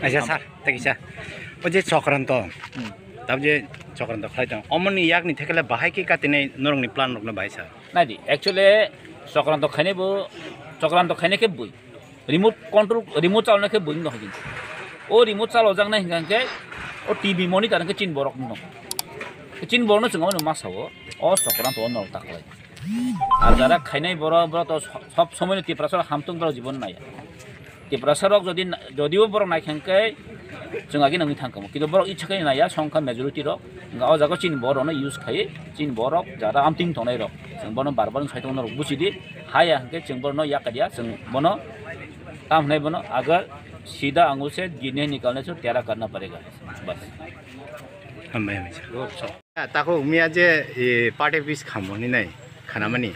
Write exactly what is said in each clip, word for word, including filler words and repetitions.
Aisa sir, thank you sir. O je Chokranto, Hmm. tab je Chokranto khlai tong, omoni yakni thekele bahai khe katinai norokni plan rokno bahai sir. Naidi, actually, Chokranto khainai bo, Chokranto khainai khe bui. Remote control, remote chalonai khe bui no hagin. O remote chalojaknai hingkha khe, o T V monitor khe chin borok no. Chin borok no chwng ma sao, o Chokranto o norok taklai. Ar jara khainai borok, borok to sob somoi no Tiprasa hamtung borok jibon naya. Tiprasa rok jodi, jodio borok nai khe hwnkhe chwng agi nangwi thang kamo. Kintu borok icha khe naya songkha majority rok. Hwnkhe o jaga chini borok no use khai, chini borok jara amting tongnai rok. Chwng bono bar bar sai tongno rok buchidi. Haya hwnkhe chwng bono yak dia, chwng bono tam hwnai bono agar sida angul se ginne nikalne se tera karna parega. Bas. Hambai hambai. Tako miya je, e, party office khamoni nai khanamani.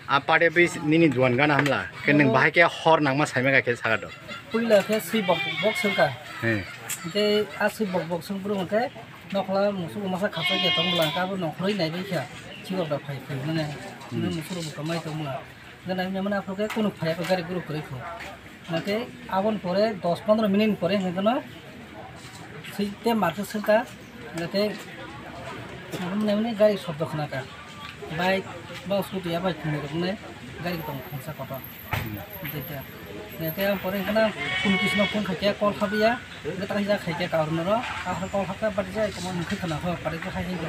A party office nini duan gana hamla. Ke nang bahai ke hor nangma saima ga ke saga do. Puila ke si bok bok sengka. He. Ke a si bok bok seng bro ke nokla musu masa khasa ke tong bla ka bo nokhroi nai bai kha. Chibok da phai phai mane. Hmm. Musu ro kamai tong bla. Gana mane aphuru ke kunu phai ko gari guru kore kho. Nake abon pore dos pondro minute pore hingkhe no site market sita nake nake gari shobdo khna ka bike ba scooty ya bike khna rok ne gari tong khonsa kotor deta nake am pore hingkhe na kun kisno phone khaikya call khabiya nake ta ja khaikya kaur noro ahar call hakka bad ja komo mukhe khna ho pare kha hai hin do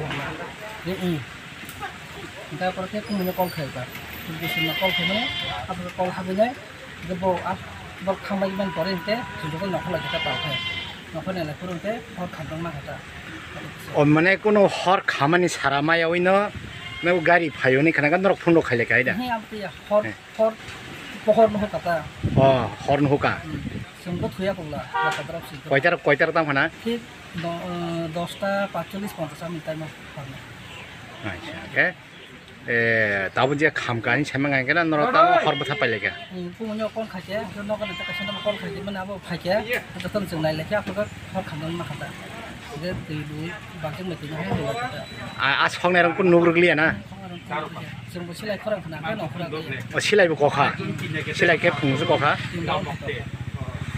ne i da pore ke kun ne call khaika kun kisno call khaimane aphuru call habinai. Bo, ah, bo khambai man pore hingke, sujoko nokho lai kita palkhe. Nokho nai lai phuru hingke, hor khamtang ma kata. O, mane, kuno hor khamani sara maya wino, ne gari phayo ni khana norok phone rok khaile kai da. He, abti ya, hor, He. hor, pohor no kata. O, hor no ka. Hmm. Sungko thuya pogla, la kata rok sungko. Koitar, koitar tang khana? Thik, do-, eh, dosta patchollis ponchas ami time hor no. Acha, okay. Eh, tabuk je kham kani saimang khe na norok tamo hor bwtha pailai kha. Hmm, kumuni o call khaikhe, hwnkhe nogo nang kaisa nogo call khaikhe, mane abo phaikhe, hwnkhe tong chwng nailai khe, aphuru hor khamdang ma kha ta. Hwnkhe twi rwi, bakjak mai twi no hai rwi kha. A, a soknai rok nuk rwk liya na? Chwng bo silai khorang khna, hwnkhe no khorang liya. O silai bo kokha. Silai khe phung se kokha.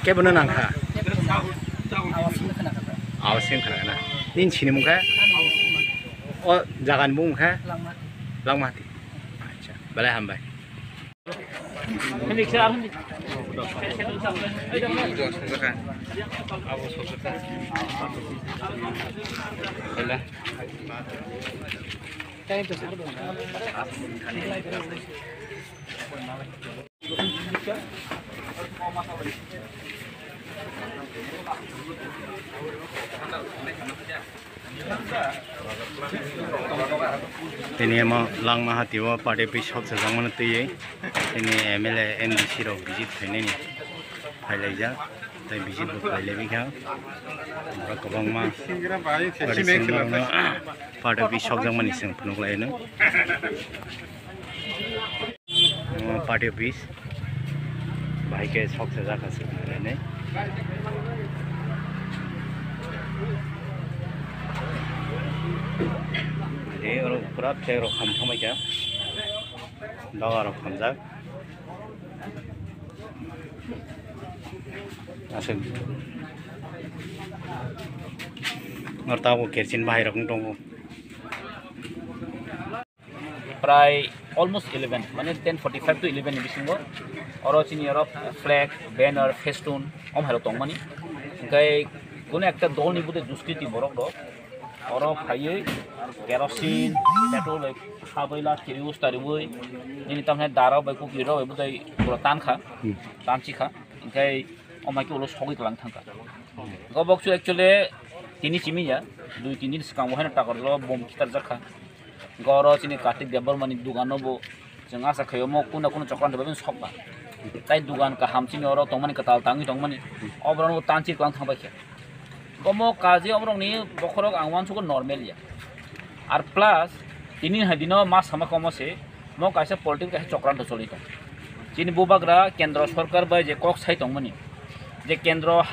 Kebo no nang kha. Awas sin khna kha ta. Awas sin khna kha na. Nini sini mung kha? Ani sini mung kha. O jaga ni bung kha? Langma. Langmati. Acha, belai hambai. Tini amo langma hati o party office sok sajakmano twiwi tini M L A, M D C rok visit khainani phailaijak, tei visit bo khailaiwi kha. Borok kwbangma party office sengmano party office sokjakmani chwng phunuk laino. Party office bahai khe sok sajak aswk nai. Tei oro pura flag rok kham thangbai kha, doga rok khamjak aswk. Nor tabuk kerosene bahai rok wng tongo. Prai almost eleven, mane ten forty-five to eleven ni bisingo oro chini oro flag, banner, festoon om hairok tongmani. Hingke kuno ekta dolni bwdai duskiti borok rok oro phaiwi kerosene, petrol bai khabwi la kiriwi usta riwi nini tamni darok bai kukri rok bai bwdai pura tankha, Hmm. tanchikha, hingke omai khe ulo sogwi twlang thangkha. Go bokchu actually tini simi ya, dui tin din swkango haino takarlo bom khitarjakha. Go oro chini Kartik Debbarmani dugano bo chwng asa khaio mo kuna kuna chokran de babin sokba. Tai dugan kaham chini oro tongmani kwtal tangwi tongmani. Oborok bo tanchi kwlang thangbai khe. Omo kaje oborokni bokhorok ang uansukgo normal ya. Ar plus tini hai dino ma sama komo se mo kaisa political kaisa chokranto choli tong. Chini bubagra kendro sorkar bai je kok sai tongmani, je kendro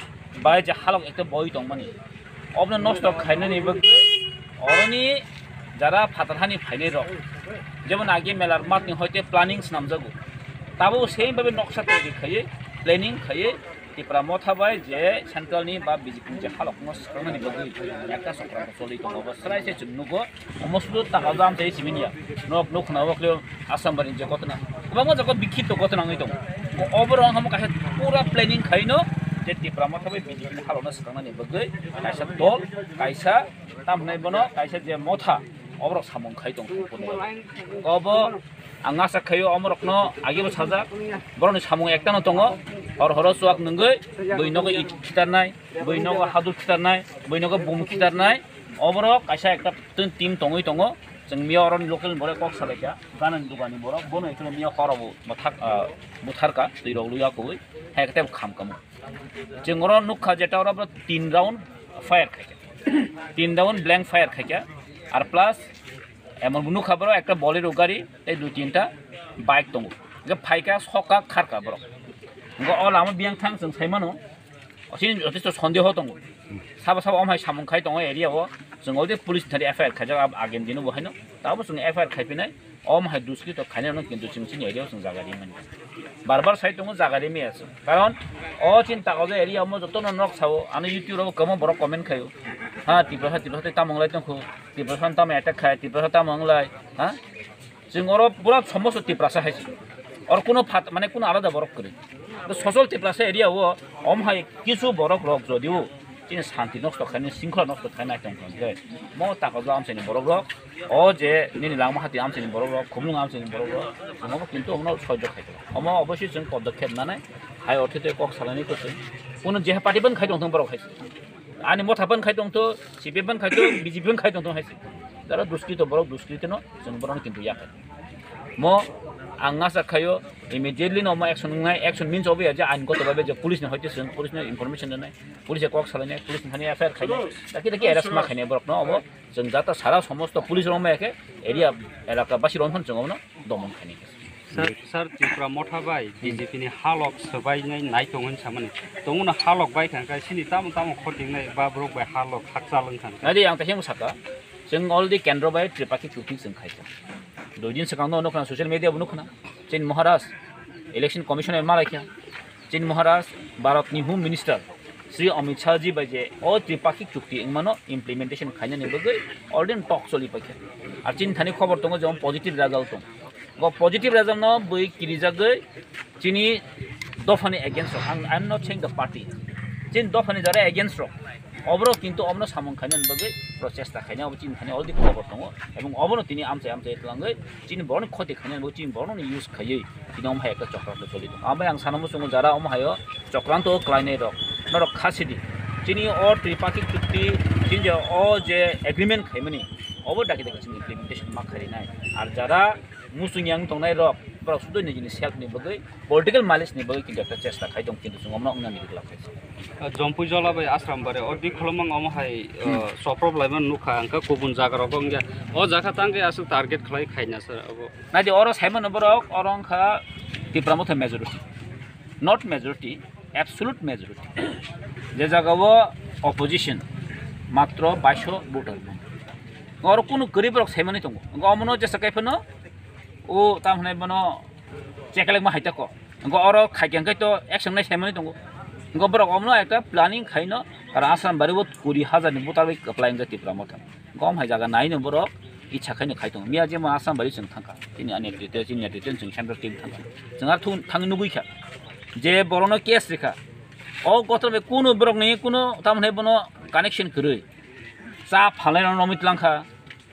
bai je halok ekta boi tongmani, obno nosto khainani bagwi oroni jara phatar hani phainai rok, jemon age melar matni hoite planning swnamjago, tabo same babe noksa twi khaiwi planning khaiwi Tipra Motha bai je central ni ba B J P ni je halok no swkang nani bagwi ekta chokranto choli tongo, bo swrai se chwng nugo. Omo sudu taka jam se simi niya. Nok nuk khna wok leo Assam bari je gotna. Kwbangma jaga bikhito gotna wngwi tongo. Oborok hamo kaisa pura planning khaino je Tipra Motha bai B J P ni halok no swkang nani bagwi kaisa dol, kaisa tam hwnwi bono kaisa je motha oborok samung khai tong. Obo ang asa khaio omorokno agebo sajak, borokni samung ektano tongo, hor horo chuak nungwi, bui nogo it khitarnai, bui nogo hadur khitarnai, bui nogo bum khitarnai, oborok kaisa ekta team tongwi tongo. Chwng miya oroni local borok kok salaikha, ganani dugani borok, bono ekhe miya horobo bwthak, ah, butharka, twi rok lwi akugwi, hai khe tebo kham kamo. Chwng oro nukha je ta oro tin round fire khaikha, tin round blank fire khaikha, ar plus emon bo nukha borok ekta Bolero gari tei dui tinta bike tongo, hwnkhe phaikha sokha kharkha borok, hwnkhe o lama biyang thang chwng saimano. Chini jotesto sondeho tongo, sabo sabo omhai samung khai tongo area o, chwng ode police ni thani F I R khaijak, abo agen dino bo haino, tabo chwng F I R khaiphinai. Omo hai duskito khainai no kintu chwng chini area o chwng jaga rimani. Bar bar sai tongo jaga rimaya chwng. Karon o chini Takoja area omo jotono nok sao, ano YouTube rogo kwbangma borok comment khaio. Ha, Tiprasa, Tiprasa tei tamo wnglai tongkho. Tiprasa tamo attack khai, Tiprasa tamo wnglai. Ha? Chwng oro pura somosto Tiprasa hai se. Oro kuno phat, mane kuno alada borok kwrwi. To sosol Tiprasa area o omo hai kisu borok rok jodio chini santi nosto khainai, singkhola nosto khainai tong tong khe, mo Takoja amchaini borok rok, o je nini langma hati amchaini borok rok, Khumlung amchaini borok rok, omo bo kintu omono soijo khai tongo. Omo obosi chwng podokkhep nanai, hai orthe tei kok salainai kwchwng. Kuno je party ban khai tong thung borok hai se. Ani motha ban khai tong tho, C P M ban khai tho, B J P ban khai tong tho hai se. Jara duskito borok duskito no chwng borok no kintu ya khai. Mo ang asa khaio immediately no mo action wngnai, action means obo ya je ain goto babe je police ni hoite chwng police no information rwnai. Police kok salainai, police ni thani F I R khainai, taki taki arrest ma khainai borok no obo. Chwng jata sara somosto police rok ma khe area elaka basi rok phano chwng obono domon khainai. Sir, sir, Tipra Motha bai B J P ni halok swbainai nai tongo hinwi samani. Tongo no halok bai kha khe sini tamo tamo khotingnai ba borok bai halok hakchal wng kha. Nadi ang ta hemo saka, chwng already kendro bai Tripakhi chukti chwng khaikha. Dui din swkang no nukha social media bo nukha na. Chini Maharaj election commission malai kha. Chini Maharaj, Bharat ni Home Minister Shri Amit Shah ji bai je o Tripakhik chukti wngmano implementation khainani bagwi already talk choli paikha. Ar chini thani khobor tongo je positive result tong. Go positive result no bui kirijagwi chini dophani against rok. Ang, I am not saying the party. Chini dophani jara against rok. Oborok kintu omono samung khainani bagwi prochesta khainai, obo chini thani already khobor tongo. Ebong obono tini amchai amchai twlangwi chini borokni khoti khainani bagwi chini borokno use khaiwi tini omo hai ekta chokranto choli tongo. Abo ang sana muchungo jara omo haio chokranto khlainai rok. Norok kha sidi. Chini o Tripakhik chukti, chini je o je agreement khaimani, obo daki daki chini implementation ma khainai. Ar jara muchung yang tongnai rok, borok sudu nijini self ni bagwi, political mileage ni bagwi kintu ekta chesta khai tong, kintu chwng omono wngna nini glak khai. Jompui jola bai Asram bare o di kholomang omo hai, uh, soprop laima nukha, hwnkhe kubun jaga rogo wngya. O jaga tangkhe aswk target khlai khaina sir abo. Naidi oro saimano borok, oro wngkha Tipra Motha majority, not majority, absolute majority. Je jaga o opposition matro baiso voter. Oro kunu kwrwi borok saimani tongo. Omono jesa kaiphano o tam hwnai bono chekelek ma haitako. Hwnkhe oro khaikhe hwnkhe to action nai saimani tongo. Hwnkhe borok omono ekta planning khaino, karon Asram bari bo kuri hajar ni voter bai kwplai wngkha Tipra Motha. Hwnkhe omo hai jaga naino borok icha khaino khai tongo. Miya jemo Asram bari chwng thangkha. Chini ani netrito, chini netrito chwng central team thangkha. Chwng ar thung-, thangwi nugwi kha je borokno case rikha. O gotor bai kunu borokni kunu tamo hwnai bono connection kwrwi. Cha phalnai rok romwi twlang kha.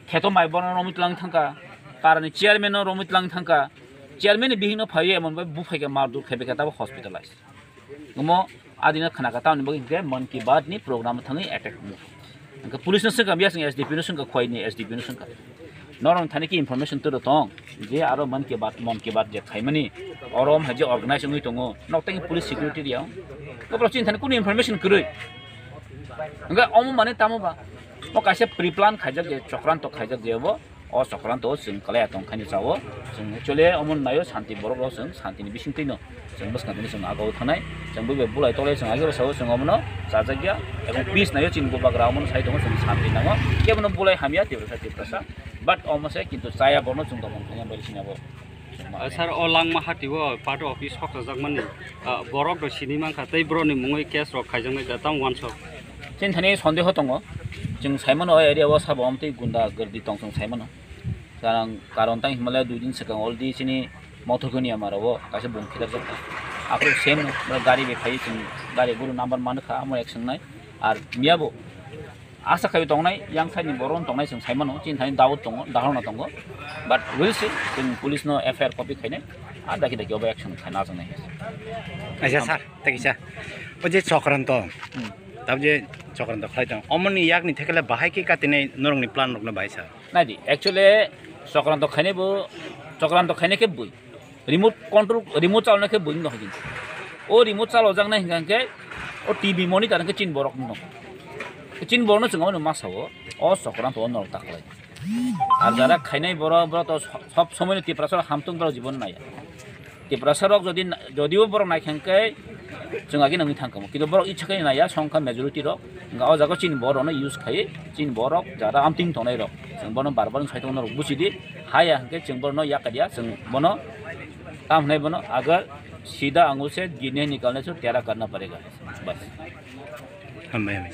Kheto mai borok romwi twlang thangkha, parani chairman no romwi twlang thangkha, chairman ni bihik no phaiwi emon bai buphai khe mardur khai bai khe tabo hospitalize. Omo adino khna kha tamni bagwi hinkhe Mann Ki Baat ni program thangwi attack wngkha. Hinkhe police no swngkha, biya swng S D P no swngkha, khwai ni S D P no swngkha. Norok thani khe information turo tong je aro Mann Ki Baat, Mann Ki Baat je khaimani oro om hai je organize wngwi tongo, nok tei police security riyang. Nokro chini thani kunu information kwrwi. Hinkhe omo mane tamo ba? O kaisa pre-plan khaijak je, chokranto khaijak je obo. O chokranto o chwng kalaiya tong khaini chao. Chwng actually omo naio santi borok rok chwng santi ni bising twino chwng bwskang tini chwng agao thanai. Chwng bui bai bulai tolai chwng agebo sao chwng omono chajakya. Ebong peace naio chini bubagra omono sai tongo chwng santi nango. Kebono bulai hamya Tiprasa Tiprasa. But omo se kintu chaya borno chwng tongmani thangya bai sini abo. Ah, sir, o Langma Hati o party office hoksajak mani, ah, borok rok sini mankha, tei borok ni mungwi case rok khaijaknai da, tamo uansuk. Chini thani sondeho tongo, chwng sai mano o area o sabo amtwi gunda gardi tong chwng sai mano. Karon, karon tang hinmale dui din swkang already chini Mothokuni ama rok o kaisa bung khitarjak. Aphuru same no, gari bai phai chwng gari guru number mankha, amo ek swngnai. Ar miya bo asa khai tongnai, yang side ni borok tongnai chwng sai mano, chini thani doubt tongo, dhorona tongo. But we'll see, chwng police no F I R copy khainai, ar daki daki obo action khaina changnai. Aisa sir, thank you sir. O je Chokranto, Hmm. tab je Chokranto khlai tong, omoni yakni thekele bahai khe katinai norokni plan rokno bahai sir. Naidi, actually, Chokranto khainai bo, Chokranto khainai khe bui. Remote control, remote chalonai khe buino hoi. O remote chalojaknai hwnkha khe o T V monitor hwnkhe chini borok no. Chini borok no chwng ma sao, o Chokranto o norok ta khlai. Ar jara khainai borok, borok to sob somoi no Tiprasa hamtung borok jibon naya. Tiprasa rok jodi, jodio borok nai khe chwng agi nangni thang kamo. Kintu borok ichha khe naya, songkha majority rok. Hwnkha o jaga chini borok no use khai, chini borok jara amting tongnai rok. Chwng bono bar bar sai tongno rok buchidi. Haya hwnkhe chwng bono yakadia, chwng bono tam hwnai bono agar sida angul se ginne nikalne se tera karna parega. Bas. Hambai, hambai.